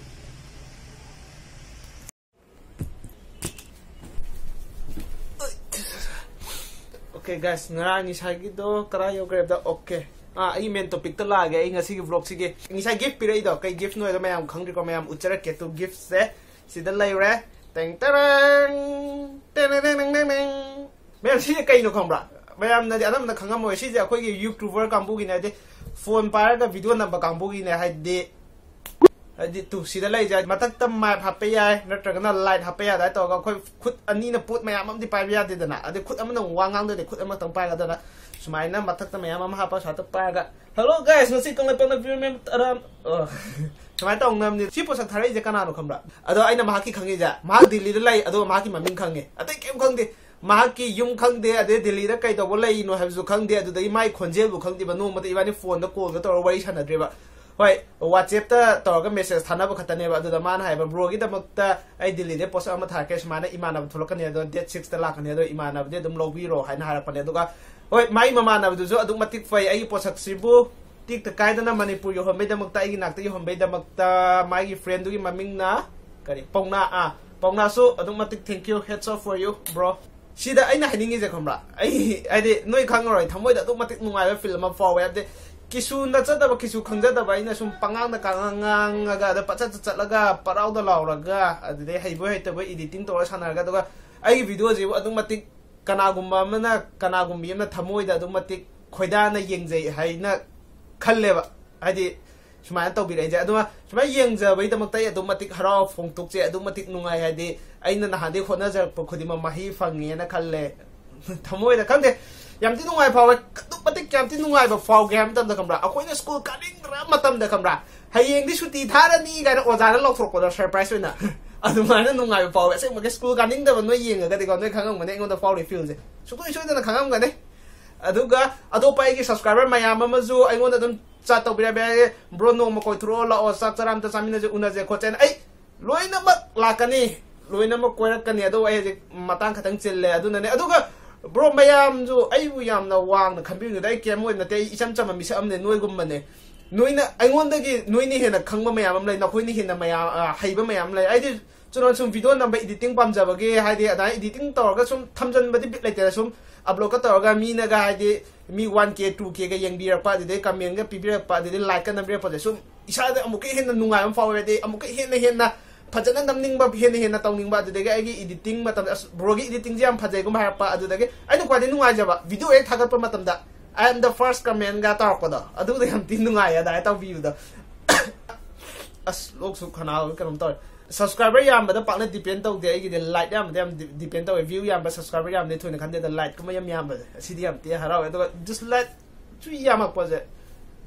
Okay guys, ꯉꯔꯥꯡ ꯉꯁꯥꯏꯒꯤꯗꯣ ꯀꯔꯥꯏ ꯌꯧꯈ꯭ꯔꯦꯕꯗ? Okay, ꯑꯥ, ꯑꯩ ꯃꯦꯟ ꯇꯣꯄꯤꯛꯇ ꯂꯥꯛꯑꯒꯦ꯫ ꯑꯩ ꯉꯁꯤꯒꯤ ꯕ꯭ꯂꯣꯒꯁꯤꯒꯤ ꯉꯁꯥꯏ ꯒꯤꯐ ꯄꯤꯔꯛꯏꯗꯣ ꯀꯩ ꯒꯤꯐꯅꯣ ꯍꯥꯏꯗꯣ ꯃꯌꯥꯝ ꯈꯪꯗ꯭ꯔꯤꯀꯣ? ꯃꯌꯥꯝ ꯎꯠꯆꯔꯛꯀꯦ꯫ ꯇꯨ ꯒꯤꯐꯁꯦ ꯁꯤꯗ ꯂꯩꯔꯦ꯫ ꯇꯦꯡ ꯇꯦꯔꯦꯡ, ꯇꯦꯡ ꯇꯦꯡ ꯇꯦꯡ ꯇꯦꯡ ꯇꯦꯡ꯫ ꯃꯌꯥꯝ, ꯁꯤꯁꯦ ꯀꯩꯅꯣ ꯈꯪꯕ꯭ꯔꯥ? ꯃꯌꯥꯝꯅꯗꯤ ꯑꯅꯝꯕꯅ ꯈꯪꯉꯝꯃꯣꯏ꯫ ꯁꯤꯁꯦ ꯑꯩꯈꯣꯏꯒꯤ ꯌꯨꯇ꯭ꯌꯨꯕꯔ ꯀꯥꯡꯕꯨꯒꯤꯅꯦ, ꯍꯥꯏꯗꯤ ꯐꯣꯟ ꯄꯥꯏꯔꯒ ꯚꯤꯗꯤꯑꯣ ꯅꯝꯕ ꯀꯥꯡꯕꯨꯒꯤꯅꯦ꯫ ꯍꯥꯏꯗꯤ ꯍꯥꯏꯗꯤ ꯇꯨ ꯁꯤꯗ ꯂꯩꯁꯦ, ꯃꯊꯛꯇ ꯃꯥꯏꯞ ꯍꯥꯞꯄ ꯌꯥꯏ, ꯅꯠꯇ꯭ꯔꯒꯅ ꯂꯥꯏꯠ ꯍꯥꯞꯄ ꯌꯥꯏ꯫ ꯑꯗꯨꯃꯥꯏꯅ ꯇꯧꯔꯒ ꯑꯩꯈꯣꯏ ꯈꯨꯠ ꯑꯅꯤꯅ ꯄꯣꯠ ꯃꯌꯥꯝ ꯑꯃꯗꯤ ꯄꯥꯏꯕ ꯌꯥꯗꯦꯗꯅ꯫ ꯑꯗꯩ ꯈꯨꯠ ꯑꯃꯅ ꯑꯃꯨꯛ ꯋꯥ ꯉꯥꯡꯗꯣꯏꯅꯦ, ꯈꯨꯠ ꯑꯃꯇꯪ ꯄꯥꯏꯒꯗꯅ ꯁꯨꯃꯥꯏꯅ ꯃꯊꯛꯇ ꯃꯌꯥꯝ ꯑꯃ ꯍꯥꯞꯄ ꯁ꯭ꯋꯥꯏꯗ ꯄꯥꯏꯔꯒ, "Hello guys, ꯉꯁꯤ ꯀꯪꯂꯩꯄꯥꯛꯅ view ꯃꯌꯥꯝ ꯇꯔꯥꯝ-" ꯑ, ꯁꯨꯃꯥꯏꯅ ꯇꯧꯅꯕꯅꯤ꯫ ꯁꯤ ꯄꯣꯠꯁꯛ ꯊꯥꯔꯛꯏꯁꯦ ꯀꯅꯥꯅꯣ ꯈꯪꯕ꯭ꯔꯥ? ꯑꯗꯣ ꯑꯩꯅ ꯃꯍꯥꯛꯀꯤ ꯈꯪꯉꯤꯁꯦ, ꯃꯍꯥꯛ ꯗꯤꯜꯂꯤꯗ ꯂꯩ, ꯑꯗꯨꯒ ꯃꯍꯥꯛꯀꯤ ꯃꯃꯤꯡ ꯈꯪꯉꯦ, ꯑꯇꯩ ꯀꯩꯝ ꯈꯪꯗꯦ꯫ ꯃꯍꯥꯛꯀꯤ ꯌꯨꯝ ꯈꯪꯗꯦ, ꯑꯗꯩ ꯗꯤꯜꯂꯤꯗ ꯀꯩꯗꯧꯕ ꯂꯩꯔꯤꯅꯣ ꯍꯥꯏꯕꯁꯨ ꯈꯪꯗꯦ꯫ ꯑꯗꯨꯗꯒꯤ ꯃꯥꯏ ꯈꯣꯟꯖꯦꯜꯕꯨ ꯈꯪꯗꯦꯕ꯫ ꯅꯣꯡꯃꯇ ꯏꯕꯥꯅꯤ ꯐꯣꯟꯗ ꯀꯣꯜꯒ ꯇꯧꯔꯒ ꯋꯥꯔꯤ ꯁꯥꯟꯅꯗ꯭ꯔꯦꯕ꯫ ꯍꯣꯏ, ꯋꯥꯆꯦꯞꯇ ꯇꯧꯔꯒ ꯃꯦꯁꯦꯖ ꯊꯥꯅꯕ ꯈꯛꯇꯅꯦꯕ꯫ ꯑꯗꯨꯗ ꯃꯥꯅ ꯍꯥꯏꯕ, "ꯕ꯭ꯔꯣꯒꯤꯗꯃꯛꯇ ꯑꯩ ꯗꯤꯜꯂꯤꯗꯩ ꯄꯣꯠꯁꯛ ꯑꯃ ꯊꯥꯔꯛꯀꯦ, ꯁꯨꯃꯥꯏꯅ ꯏꯃꯥꯟꯅꯕ ꯊꯣꯛꯂꯛꯀꯅꯤ, ꯑꯗꯣ ꯗꯦꯠ ꯁꯤꯛꯁꯇ ꯂꯥꯛꯀꯅꯤ, ꯑꯗꯣ ꯏꯃꯥꯟꯅꯕꯗꯤ ꯑꯗꯨꯝ ꯂꯧꯕꯤꯔꯣ" ꯍꯥꯏꯅ ꯍꯥꯏꯔꯛꯄꯅꯦ꯫ ꯑꯗꯨꯒ ꯍꯣꯏ, ꯃꯥꯏ ꯃꯃꯥꯟꯅꯕꯗꯨꯁꯨ ꯑꯗꯨꯛ ꯃꯇꯤꯛ ꯐꯩ꯫ ꯑꯩꯒꯤ ꯄꯣꯠꯁꯛꯁꯤꯕꯨ ꯇꯦꯛꯇ ꯀꯥꯏꯗꯅ ꯃꯅꯤꯄꯨꯔ ꯌꯧꯍꯟꯕꯩꯗꯃꯛꯇ, ꯑꯩꯒꯤ ꯅꯥꯛꯇ ꯌꯧꯍꯟꯕꯩꯗꯃꯛꯇ ꯃꯥꯒꯤ ꯐ꯭ꯔꯦꯟꯗꯨꯒꯤ ꯃꯃꯤꯡꯅ ꯀꯔꯤ, ꯄꯧꯅꯥ, ꯑꯥ, ꯄꯧꯅꯥꯁꯨ ꯑꯗꯨꯛ ꯃꯇꯤꯛ thank you, hats off for you bro꯫ ꯁꯤꯗ ꯑꯩꯅ ꯍꯥꯏꯅꯤꯡꯉꯤꯁꯦ ꯈꯪꯕ꯭ꯔꯥ, ꯑꯩ ꯍꯥꯏꯗꯤ ꯅꯣꯏ ꯈꯪꯉꯔꯣꯏ, ꯊꯃꯣꯏꯗ ꯑꯗꯨꯛ ꯃꯇꯤꯛ ꯅꯨꯡꯉꯥꯏꯕ ꯐꯤꯜ ꯑꯃ ꯐꯥꯎꯋꯦ꯫ ꯍꯥꯏꯕꯗꯤ ꯀꯤꯁꯨ ꯅꯠꯆꯗꯕ, ꯀꯤꯁꯨ ꯈꯪꯖꯗꯕ, ꯑꯩꯅ ꯁꯨꯝ ꯄꯉꯥꯡꯗ ꯀꯉꯥꯡ ꯉꯥꯡꯉꯒ, ꯑꯗ ꯄꯆꯠꯇ ꯆꯠꯂꯒ, ꯄꯔꯥꯎꯗ ꯂꯥꯎꯔꯒ, ꯑꯗꯨꯗꯩ ꯍꯩꯕꯣꯏ ꯍꯩꯇꯕꯣꯏ ꯏꯗꯤꯇꯤꯡ ꯇꯧꯔ ꯁꯥꯟꯅꯔꯒ, ꯑꯗꯨꯒ ꯑꯩꯒꯤ ꯚꯤꯗꯤꯑꯣꯁꯤꯕꯨ ꯑꯗꯨꯛ ꯃꯇꯤꯛ ꯀꯅꯥꯒꯨꯝꯕ ꯑꯃꯅ, ꯀꯅꯥꯒꯨꯝꯕꯤ ꯑꯃꯅ ꯊꯃꯣꯏꯗ ꯑꯗꯨꯛ ꯃꯇꯤꯛ ꯈꯣꯏꯗꯥꯅ ꯌꯦꯡꯖꯩ ꯍꯥꯏꯅ ꯈꯜꯂꯦꯕ꯫ ꯍꯥꯏꯗꯤ ꯁꯨꯃꯥꯏꯅ ꯇꯧꯕꯤꯔꯛꯏꯁꯦ꯫ ꯑꯗꯨꯒ ꯁꯨꯃꯥꯏꯅ ꯌꯦꯡꯖꯕꯩꯗꯃꯛꯇ ꯑꯩ ꯑꯗꯨꯝ ꯃꯇꯤꯛ ꯍꯔꯥꯎ ꯐꯣꯡꯗꯣꯛꯆꯩ, ꯑꯗꯨꯝ ꯃꯇꯤꯛ ꯅꯨꯡꯉꯥꯏ꯫ ꯍꯥꯏꯗꯤ ꯑꯩꯅ ꯅꯍꯥꯟꯗꯩ ꯍꯣꯠꯅꯖꯔꯛꯄ ꯈꯨꯗꯤꯡꯃꯛ ꯃꯍꯩ ꯐꯪꯉꯦꯅ ꯈꯜꯂꯦ꯫ ꯊꯃꯣꯏꯗ ꯈꯪꯗꯦ, ꯌꯥꯝ ꯊꯤ ꯅꯨꯡꯉꯥꯏ ꯐꯥꯎꯋꯦ꯫ ꯑꯗꯨꯛ ꯃꯇꯤꯛ ꯌꯥꯝ ꯊꯤ ꯅꯨꯡꯉꯥꯏꯕ ꯐꯥꯎꯒꯦ ꯍꯥꯏꯕ ꯃꯇꯝꯗ, ꯈꯪꯕ꯭ꯔꯥ, ꯑꯩꯈꯣꯏꯅ ꯁ꯭ꯀꯨꯜ ꯀꯥꯅꯤꯡꯗ꯭ꯔ ꯃꯇꯝꯗ, ꯈꯪꯕ꯭ꯔꯥ, "ꯍꯌꯦꯡꯗꯤ ꯁꯨꯇꯤ ꯊꯥꯔꯅꯤ" ꯀꯥꯏꯅ ꯑꯣꯖꯥꯅ ꯂꯥꯎꯊꯣꯔꯛꯄꯗꯣ, ꯁꯔꯄ꯭ꯔꯥꯏꯁ ꯑꯣꯏꯅ, ꯑꯗꯨꯃꯥꯏꯅ ꯅꯨꯡꯉꯥꯏꯕ ꯐꯥꯎꯋꯦ꯫ ꯑꯁꯦꯡꯕꯒꯤ ꯁ꯭ꯀꯨꯜ ꯀꯥꯅꯤꯡꯗꯕ ꯅꯣꯏ ꯌꯦꯡꯉꯒꯗꯤꯀꯣ, ꯅꯣꯏ ꯈꯪꯉꯝꯒꯅꯤ ꯑꯩꯉꯣꯟꯗ ꯐꯥꯎꯔꯤ ꯐꯤꯜꯁꯦ꯫ ꯁꯨꯡꯁꯣꯏ ꯁꯣꯏꯗꯅ ꯈꯪꯉꯝꯒꯅꯤ꯫ ꯑꯗꯨꯒ ꯑꯇꯣꯞꯄ ꯑꯩꯒꯤ ꯁꯕꯁꯀ꯭ꯔꯥꯏꯕꯔ ꯃꯌꯥꯝ ꯑꯃꯁꯨ ꯑꯩꯉꯣꯟꯗ ꯑꯗꯨꯝ ꯆꯥꯠ ꯇꯧꯕꯤꯔꯛꯄ ꯌꯥꯏ, "ꯕ꯭ꯔꯣ, ꯅꯣꯡꯃ ꯀꯣꯏꯊꯣꯔꯛꯑꯣ, ꯂꯥꯛꯑꯣ, ꯆꯥꯛ ꯆꯔꯥ ꯑꯝꯇ ꯆꯥꯃꯤꯟꯅꯁꯦ, ꯎꯅꯁꯦ ꯈꯣꯠꯁꯦꯅ"꯫ ꯑꯩ ꯂꯣꯏꯅꯃꯛ ꯂꯥꯛꯀꯅꯤ, ꯂꯣꯏꯅꯃꯛ ꯀꯣꯏꯔꯛꯀꯅꯤ꯫ ꯑꯗꯣ ꯑꯩ ꯍꯧꯖꯤꯛ ꯃꯇꯥꯡ ꯈꯇꯪ ꯆꯤꯜꯂꯦ, ꯑꯗꯨꯅꯅꯦ꯫ ꯑꯗꯨꯒ ꯕ꯭ꯔꯣ, ꯃꯌꯥꯝꯁꯨ ꯑꯩꯕꯨ ꯌꯥꯝꯅ ꯋꯥꯡꯅ ꯈꯟꯕꯤꯕꯗꯨꯗ, ꯑꯩ ꯀꯩꯝ ꯑꯣꯏꯕ ꯅꯠꯇꯦ, ꯑꯩ ꯏꯆꯝ ꯆꯝꯕ ꯃꯤꯁꯛ ꯑꯃꯅꯦ, ꯅꯣꯏꯒꯨꯝꯕꯅꯦ꯫ ꯅꯣꯏꯅ ꯑꯩꯉꯣꯟꯗꯒꯤ, ꯅꯣꯏꯅ ꯍꯦꯟꯅ ꯈꯪꯕ ꯃꯌꯥꯝ ꯑꯃ ꯂꯩ, ꯅꯈꯣꯏꯅ ꯍꯦꯟꯅ ꯃꯌꯥꯝ, ꯑ, ꯍꯩꯕ ꯃꯌꯥꯝ ꯑꯃ ꯂꯩ꯫ ꯑꯩꯗꯤ ꯆꯨꯝꯅ ꯁꯨꯝ ꯚꯤꯗꯤꯑꯣ ꯅꯝꯕ, ꯏꯗꯤꯇꯤꯡ ꯄꯥꯝꯖꯕꯒꯤ, ꯍꯥꯏꯗꯤ ꯑꯗꯥꯏꯅ ꯏꯗꯤꯇꯤꯡ ꯇꯧꯔꯒ ꯁꯨꯝ ꯊꯝꯖꯟꯕꯗꯤ ꯕꯤꯠ ꯂꯩꯇꯦꯗ꯫ ꯁꯨꯝ ꯑꯞꯂꯣꯗꯀ ꯇꯧꯔꯒ ꯃꯤꯅꯒ, ꯍꯥꯏꯗꯤ ꯃꯤ ꯋꯥꯟ ꯀꯦ, ꯇꯨ ꯀꯦꯒ ꯌꯦꯡꯕꯤꯔꯛꯄ, ꯑꯗꯨꯗꯩ ꯀꯃꯦꯟꯒ ꯄꯤꯕꯤꯔꯛꯄ, ꯑꯗꯨꯗꯩ ꯂꯥꯏꯛꯀ ꯅꯝꯕꯤꯔꯛꯄꯁꯦ ꯁꯨꯝ ꯏꯁꯥꯗ ꯑꯃꯨꯛꯀ ꯍꯦꯟꯅ ꯅꯨꯡꯉꯥꯏꯕ ꯑꯃ ꯐꯥꯎꯋꯦ꯫ ꯍꯥꯏꯗꯤ ꯑꯃꯨꯛꯀ ꯍꯦꯟꯅ ꯍꯦꯟꯅ ꯐꯖꯅ ꯅꯝꯅꯤꯡꯕ, ꯍꯦꯟꯅ ꯍꯦꯟꯅ ꯇꯧꯅꯤꯡꯕ꯫ ꯑꯗꯨꯗꯒꯤ ꯑꯩꯒꯤ ꯏꯗꯤꯇꯤꯡ ꯃꯇꯝꯗ, "ꯑꯁ, ꯕ꯭ꯔꯣꯒꯤ ꯏꯗꯤꯇꯤꯡꯁꯦ ꯌꯥꯝ ꯐꯖꯩꯒꯨꯝꯕ" ꯍꯥꯏꯔꯛꯄ, ꯑꯗꯨꯗꯒꯤ ꯑꯩꯅ ꯈ꯭ꯋꯥꯏꯗꯩ ꯅꯨꯡꯉꯥꯏꯖꯕ, ꯚꯤꯗꯤꯑꯣ ꯍꯦꯛ ꯊꯥꯒꯠꯄ ꯃꯇꯝꯗ "I am the first comment"ꯒ ꯇꯧꯔꯛꯄꯗꯣ, ꯑꯗꯨꯗ ꯌꯥꯝ ꯊꯤ ꯅꯨꯡꯉꯥꯏꯌꯦ ꯑꯗꯥꯏꯅ ꯇꯧꯕꯤꯕꯗꯣ꯫ ꯑꯁ, ꯂꯣꯛꯁꯨ ꯈꯅꯥꯎ ꯀꯩꯅꯣꯝ ꯇꯧꯔꯦ꯫ ꯁꯕꯁꯀ꯭ꯔꯥꯏꯕꯔ ꯌꯥꯝꯕꯗ ꯄꯥꯛꯅ ꯗꯤꯄꯦꯟ ꯇꯧꯗꯦ꯫ ꯑꯩꯒꯤꯗꯤ ꯂꯥꯏꯛ ꯌꯥꯝꯕꯗ ꯌꯥꯝ ꯗꯤ-, ꯗꯤꯄꯦꯟ ꯇꯧꯋꯦ꯫ ꯚ꯭ꯌꯨ ꯌꯥꯝꯕ, ꯁꯕꯁꯀ꯭ꯔꯥꯏꯕꯔ ꯌꯥꯝꯕꯗꯤ ꯊꯣꯏꯅ ꯈꯟꯗꯦ꯫ ꯑꯗꯣ ꯂꯥꯏꯛꯀꯨꯝꯕ ꯌꯥꯝ ꯌꯥꯝꯕꯁꯦ, ꯑꯁꯤꯗꯤ ꯌꯥꯝ ꯊꯤ ꯍꯔꯥꯎꯋꯦ꯫ ꯑꯗꯨꯒ ꯗꯤꯁꯂꯥꯏꯛꯁꯨ ꯌꯥꯝꯃꯛꯄꯁꯦ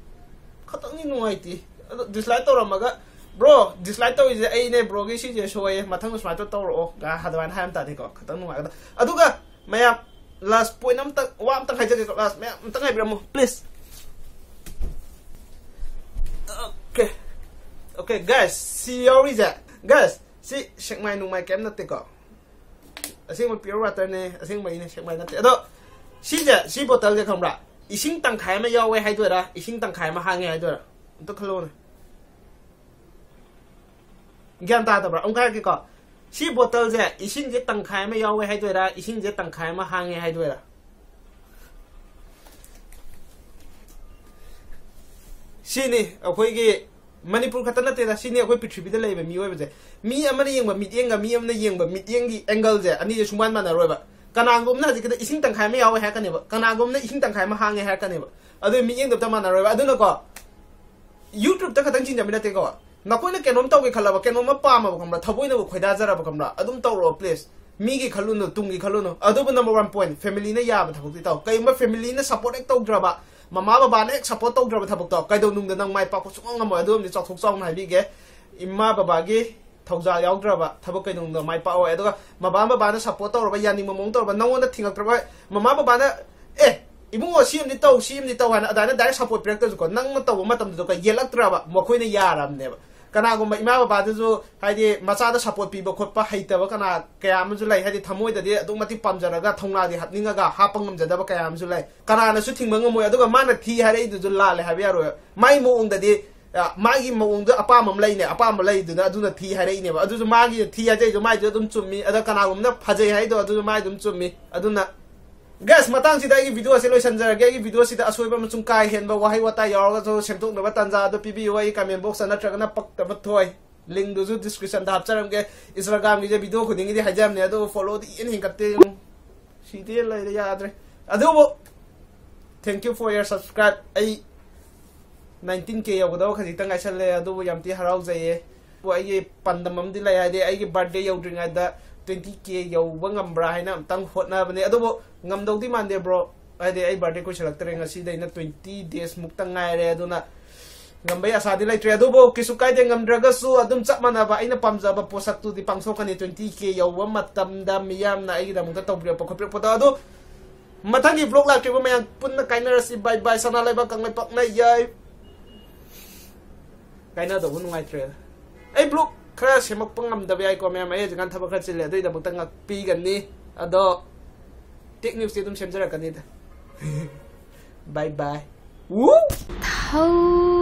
ꯈꯇꯪꯗꯤ ꯅꯨꯡꯉꯥꯏꯇꯦ꯫ ꯑꯗꯣ ꯗꯤꯁꯂꯥꯏꯛ ꯇꯧꯔꯝꯃꯒ, "ꯕ꯭ꯔꯣ, ꯗꯤꯁꯂꯥꯏꯛ ꯇꯧꯔꯤꯁꯦ ꯑꯩꯅꯦ, ꯕ꯭ꯔꯣꯒꯤ ꯁꯤꯁꯦ ꯁꯣꯏꯌꯦ, ꯃꯊꯪꯗ ꯁꯨꯃꯥꯏꯅ ꯇꯧꯔꯛꯑꯣ" ꯒ ꯑꯗꯨꯃꯥꯏꯅ ꯍꯥꯏꯔꯝ ꯇꯥꯔꯗꯤꯀꯣ, ꯈꯇꯪ ꯅꯨꯡꯉꯥꯏꯒꯗꯕ꯫ ꯑꯗꯨꯒ ꯃꯌꯥꯝ, ꯂꯥꯁ ꯄꯣꯏꯟ ꯑꯝꯇ, ꯋꯥ ꯑꯝꯇꯪ ꯍꯥꯏꯖꯒꯦꯀꯣ, ꯂꯥꯁ, ꯃꯌꯥꯝ ꯑꯝꯇꯪ ꯉꯥꯏꯕꯤꯔꯝꯃꯨ, ꯄ꯭ꯂꯤꯖ꯫ ꯑꯣꯀꯦ, ꯑꯣꯀꯦ, ꯒꯥꯏꯁ, ꯁꯤ ꯌꯥꯎꯔꯤꯁꯦ, ꯒꯥꯏꯁ, ꯁꯤ ꯁꯦꯛꯃꯥꯏ ꯅꯨꯡꯃꯥꯏ ꯀꯩꯝ ꯅꯠꯇꯦꯀꯣ꯫ ꯑꯁꯦꯡꯕ ꯄꯤꯌꯣꯔ ꯋꯥꯇꯔꯅꯦ, ꯑꯁꯦꯡꯕꯒꯤꯅꯦ, ꯁꯦꯛꯃꯥꯏ ꯅꯠꯇꯦ꯫ ꯑꯗꯣ ꯁꯤꯁꯦ, ꯁꯤ ꯕꯣꯇꯜꯁꯦ, ꯈꯪꯕ꯭ꯔꯥ? ꯏꯁꯤꯡ ꯇꯪꯈꯥꯏ ꯑꯃ ꯌꯥꯎꯋꯦ ꯍꯥꯏꯗꯣꯏꯔꯥ, ꯏꯁꯤꯡ ꯇꯪꯈꯥꯏ ꯑꯃ ꯍꯥꯡꯉꯦ ꯍꯥꯏꯗꯣꯏꯔꯥ? ꯑꯝꯇ ꯈꯜꯂꯣꯅꯦ꯫ ꯒ꯭ꯌꯥꯟ ꯇꯥꯗꯕ꯭ꯔꯥ? ꯑꯃꯨꯛꯀ ꯍꯥꯏꯔꯛꯀꯦꯀꯣ꯫ ꯁꯤ ꯕꯣꯇꯜꯁꯦ, ꯏꯁꯤꯡꯁꯦ ꯇꯪꯈꯥꯏ ꯑꯃ ꯌꯥꯎꯋꯦ ꯍꯥꯏꯗꯣꯏꯔꯥ, ꯏꯁꯤꯡꯁꯦ ꯇꯪꯈꯥꯏ ꯑꯃ ꯍꯥꯡꯉꯦ ꯍꯥꯏꯗꯣꯏꯔꯥ? ꯁꯤꯅꯤ ꯑꯩꯈꯣꯏꯒꯤ ꯃꯅꯤꯄꯨꯔ ꯈꯛꯇ ꯅꯠꯇꯦꯗ, ꯁꯤꯅꯤ ꯑꯩꯈꯣꯏ ꯄ꯭ꯔꯤꯊꯤꯕꯤꯗ ꯂꯩꯔꯤꯕ ꯃꯤꯑꯣꯏꯕꯁꯦ꯫ ꯃꯤ ꯑꯃꯅ ꯌꯦꯡꯕ ꯃꯤꯠꯌꯦꯡꯒ ꯃꯤ ꯑꯃꯅ ꯌꯦꯡꯕ ꯃꯤꯠꯌꯦꯡꯒꯤ ꯑꯦꯡꯒꯜꯁꯦ, ꯑꯅꯤꯁꯦ ꯁꯨꯡꯃꯥꯟ ꯃꯥꯟꯅꯔꯣꯏꯕ꯫ ꯀꯅꯥꯒꯨꯝꯕꯅ ꯍꯧꯖꯤꯛꯀꯤꯗ ꯏꯁꯤꯡ ꯇꯪꯈꯥꯏ ꯑꯃ ꯌꯥꯎꯋꯦ ꯍꯥꯏꯔꯛꯀꯅꯦꯕ, ꯀꯅꯥꯒꯨꯝꯕꯅ ꯏꯁꯤꯡ ꯇꯪꯈꯥꯏ ꯑꯃ ꯍꯥꯡꯉꯦ ꯍꯥꯏꯔꯛꯀꯅꯦꯕ꯫ ꯑꯗꯨ ꯃꯤꯠꯌꯦꯡꯗꯣ ꯑꯝꯇ ꯃꯥꯟꯅꯔꯣꯏꯕ꯫ ꯑꯗꯨꯅꯀꯣ, YouTube ꯇ ꯈꯛꯇꯪ ꯆꯤꯡꯅꯕ ꯅꯠꯇꯦꯀꯣ꯫ ꯅꯈꯣꯏꯅ ꯀꯩꯅꯣꯝ ꯇꯧꯒꯦ ꯈꯜꯂꯕ, ꯀꯩꯅꯣꯝꯃ ꯄꯥꯝꯃꯕ ꯈꯪꯕ꯭ꯔꯥ, ꯊꯃꯣꯏꯅꯕꯨ ꯈꯣꯏꯗꯥꯖꯔꯕ ꯈꯪꯕ꯭ꯔꯥ, ꯑꯗꯨꯝ ꯇꯧꯔꯣ please꯫ ꯃꯤꯒꯤ ꯈꯜꯂꯨꯅꯨ, ꯇꯨꯡꯒꯤ ꯈꯜꯂꯨꯅꯨ꯫ ꯑꯗꯨꯕꯨ number one point, family ꯅ ꯌꯥꯕ ꯊꯕꯛꯇꯤ ꯇꯧ꯫ ꯀꯩꯒꯨꯝꯕ family ꯅ support ꯍꯦꯛ ꯇꯧꯗ꯭ꯔꯕ, ꯃꯃꯥ ꯕꯕꯥꯅ ꯍꯦꯛ support ꯇꯧꯗ꯭ꯔꯕ ꯊꯕꯛꯇꯣ, ꯀꯩꯗꯧꯅꯨꯡꯗ ꯅꯪ ꯃꯥꯏ ꯄꯥꯛꯄ ꯁꯨꯡꯉꯝ ꯉꯝꯃꯣꯏ꯫ ꯑꯗꯨ ꯑꯃꯗꯤ ꯆꯥꯎꯊꯣꯛ ꯆꯥꯎꯅ ꯍꯥꯏꯕꯤꯒꯦ, ꯏꯃꯥ ꯕꯕꯥꯒꯤ ꯊꯧꯖꯥꯜ ꯌꯥꯎꯗ꯭ꯔꯕ ꯊꯕꯛ ꯀꯩꯗꯧꯅꯨꯡꯗ ꯃꯥꯏ ꯄꯥꯛꯑꯣꯏ꯫ ꯑꯗꯨꯒ ꯃꯃꯥ ꯕꯕꯥꯅ support ꯇꯧꯔꯕ, ꯌꯥꯅꯤꯡꯕ ꯃꯑꯣꯡ ꯇꯧꯔꯕ, ꯅꯪꯉꯣꯟꯗ ꯊꯤꯡꯉꯛꯇ꯭ꯔꯕ, ꯃꯃꯥ ꯕꯕꯥꯅ "ꯑꯦ, ꯏꯕꯨꯡꯉꯣ, ꯁꯤ ꯑꯃꯗꯤ ꯇꯧ, ꯁꯤ ꯑꯃꯗꯤ ꯇꯧ" ꯍꯥꯏꯅ ꯑꯗꯨꯃꯥꯏꯅ direct support ꯄꯤꯔꯛꯇ꯭ꯔꯁꯨꯀꯣ, ꯅꯪꯅ ꯇꯧꯕ ꯃꯇꯝꯗꯨꯗꯀꯣ ꯌꯦꯜꯂꯛꯇ꯭ꯔꯕ, ꯃꯈꯣꯏꯅ ꯌꯥꯔꯕꯅꯦꯕ꯫ ꯀꯅꯥꯒꯨꯝꯕ ꯏꯃꯥ ꯕꯕꯥꯗꯨꯁꯨ, ꯍꯥꯏꯗꯤ, ꯃꯆꯥꯗ support ꯄꯤꯕ ꯈꯣꯠꯄ ꯍꯩꯇꯕ ꯀꯅꯥ ꯀꯌꯥ ꯑꯃꯁꯨ ꯂꯩ꯫ ꯍꯥꯏꯗꯤ, ꯊꯃꯣꯏꯗꯗꯤ ꯑꯗꯨꯛ ꯃꯇꯤꯛ ꯄꯥꯝꯖꯔꯒ, ꯊꯧꯅꯥꯗꯤ ꯍꯥꯞꯅꯤꯡꯉꯒ, ꯍꯥꯞꯄ ꯉꯝꯖꯗꯕ ꯀꯌꯥ ꯑꯃꯁꯨ ꯂꯩ꯫ ꯀꯅꯥꯅꯁꯨ ꯊꯤꯡꯕ ꯉꯝꯃꯣꯏ꯫ ꯑꯗꯨꯒ ꯃꯥꯅ ꯊꯤ ꯍꯥꯏꯔꯛꯏꯗꯨꯁꯨ ꯂꯥꯜꯂꯦ ꯍꯥꯏꯕ ꯌꯥꯔꯣꯏ꯫ ꯃꯥꯏ ꯃꯑꯣꯡꯗꯗꯤ, ꯑ, ꯃꯥꯒꯤ ꯃꯑꯣꯡꯗ ꯑꯄꯥꯝꯕ ꯑꯃ ꯂꯩꯅꯦ, ꯑꯄꯥꯝꯕ ꯂꯩꯗꯨꯅ ꯑꯗꯨꯅ ꯊꯤ ꯍꯥꯏꯔꯛꯏꯅꯦꯕ꯫ ꯑꯗꯨꯁꯨ ꯃꯥꯒꯤ ꯊꯤ ꯍꯥꯏꯖꯩꯗꯣ ꯃꯥꯏꯗꯨ ꯑꯗꯨꯝ ꯆꯨꯝꯃꯤ꯫ ꯑꯗ ꯀꯅꯥꯒꯨꯝꯕꯅ ꯐꯖꯩ ꯍꯥꯏꯗꯣ ꯑꯗꯨꯁꯨ ꯃꯥꯏ ꯑꯗꯨꯝ ꯆꯨꯝꯃꯤ꯫ ꯑꯗꯨꯅ, guys, ꯃꯇꯥꯡꯁꯤꯗ ꯑꯩꯒꯤ video ꯑꯁꯤ ꯂꯣꯏꯁꯤꯟꯖꯔꯒꯦ꯫ ꯑꯩꯒꯤ video ꯁꯤꯗ ꯑꯁꯣꯏꯕ ꯑꯃꯁꯨꯡ ꯀꯥ ꯍꯦꯟꯕ ꯋꯥꯍꯩ ꯋꯥꯇꯥ ꯌꯥꯎꯔꯒꯁꯨ ꯁꯦꯝꯗꯣꯛꯅꯕ ꯇꯥꯟꯖꯥ ꯑꯗꯨ ꯄꯤꯕꯤꯌꯨ꯫ ꯑꯩ comment box ꯇ ꯅꯠꯇ꯭ꯔꯒꯅ ꯄꯛꯇꯕ ꯊꯣꯏ, link ꯗꯨꯁꯨ description ꯗ ꯍꯥꯞꯆꯔꯝꯒꯦ꯫ Instagram ꯒꯤꯁꯦ video ꯈꯨꯗꯤꯡꯒꯤꯗꯤ ꯍꯥꯏꯖꯕꯅꯦ, ꯑꯗꯨꯕꯨ follow ꯗꯤ ꯍꯦꯟꯅ ꯍꯦꯟꯒꯠꯇꯦ꯫ ꯌꯦꯡꯉꯨ, ꯁꯤꯗꯤ ꯂꯩꯔꯦ, ꯌꯥꯗ꯭ꯔꯦ꯫ ꯑꯗꯨꯕꯨ, thank you for your subscribe꯫ ꯑꯩ nineteen K ꯌꯧꯒꯗꯕ ꯈꯖꯤꯛꯇꯪ ꯉꯥꯏꯁꯜꯂꯦ, ꯑꯗꯨꯕꯨ ꯌꯥꯝ ꯊꯤ ꯍꯔꯥꯎꯖꯩꯌꯦ꯫ ꯑꯗꯨꯕꯨ ꯑꯩꯒꯤ ꯄꯥꯟꯗꯝ ꯑꯃꯗꯤ ꯂꯩ, ꯍꯥꯏꯗꯤ ꯑꯩꯒꯤ birthday ꯌꯧꯗ꯭ꯔꯤꯉꯩꯗ twenty K ꯌꯧꯕ ꯉꯝꯕ꯭ꯔꯥ ꯍꯥꯏꯅ ꯑꯝꯇꯪ ꯍꯣꯠꯅꯕꯅꯦ꯫ ꯑꯗꯨꯕꯨ ꯉꯝꯗꯧꯗꯤ ꯃꯥꯟꯗꯦ, bro꯫ ꯍꯥꯏꯗꯤ ꯑꯩ birthday ꯀꯨꯏꯁꯜꯂꯛꯇ꯭ꯔꯦ, ꯉꯁꯤꯗꯩꯅ twenty days ꯃꯨꯛꯇ ꯉꯥꯏꯔꯦ꯫ ꯑꯗꯨꯅ ꯉꯝꯕꯩ ꯑꯁꯥꯗꯤ ꯂꯩꯇ꯭ꯔꯦ, ꯑꯗꯨꯕꯨ ꯀꯩꯁꯨ ꯀꯥꯏꯗꯦ꯫ ꯉꯝꯗ꯭ꯔꯒꯁꯨ ꯑꯗꯨꯝ ꯆꯞ ꯃꯥꯟꯅꯕ ꯑꯩꯅ ꯄꯥꯝꯖꯕ ꯄꯣꯠꯁꯛꯇꯨꯗꯤ ꯄꯥꯡꯊꯣꯛꯀꯅꯤ, twenty K ꯌꯧꯕ ꯃꯇꯝꯗ ꯃꯤꯌꯥꯝꯅ ꯑꯩꯒꯤꯗꯃꯛꯇ ꯇꯧꯕꯤꯔꯛꯄ ꯈꯣꯠꯄꯤꯔꯛꯄꯗꯣ꯫ ꯑꯗꯣ ꯃꯊꯪꯒꯤ vlog ꯂꯥꯛꯇ꯭ꯔꯤꯕ ꯃꯌꯥꯝ ꯄꯨꯟꯅ ꯀꯥꯏꯅꯔꯁꯤ꯫ Bye bye꯫ ꯁꯅꯥ ꯂꯩꯕꯥꯛ ꯀꯪꯂꯩꯄꯥꯛꯅ ꯌꯥꯏ꯫ ꯀꯥꯏꯅꯗꯧꯕ ꯅꯨꯡꯉꯥꯏꯇ꯭ꯔꯦ꯫ ꯑꯩ vlog ꯈꯔ ꯁꯦꯝꯃꯛꯄ ꯉꯝꯗꯕ ꯌꯥꯏꯀꯣ ꯃꯌꯥꯝ, ꯑꯩ ꯍꯧꯖꯤꯛꯀꯥꯟ ꯊꯕꯛ ꯈꯔ ꯆꯤꯜꯂꯦ, ꯑꯗꯨꯒꯤꯗꯃꯛꯇ ꯉꯥꯛꯄꯤꯒꯅꯤ꯫ ꯑꯗꯣ tech news ꯇꯤ ꯑꯗꯨꯝ ꯁꯦꯝꯖꯔꯛꯀꯅꯤꯗ꯫ Bye bye꯫ ꯋꯨ! ꯊꯧ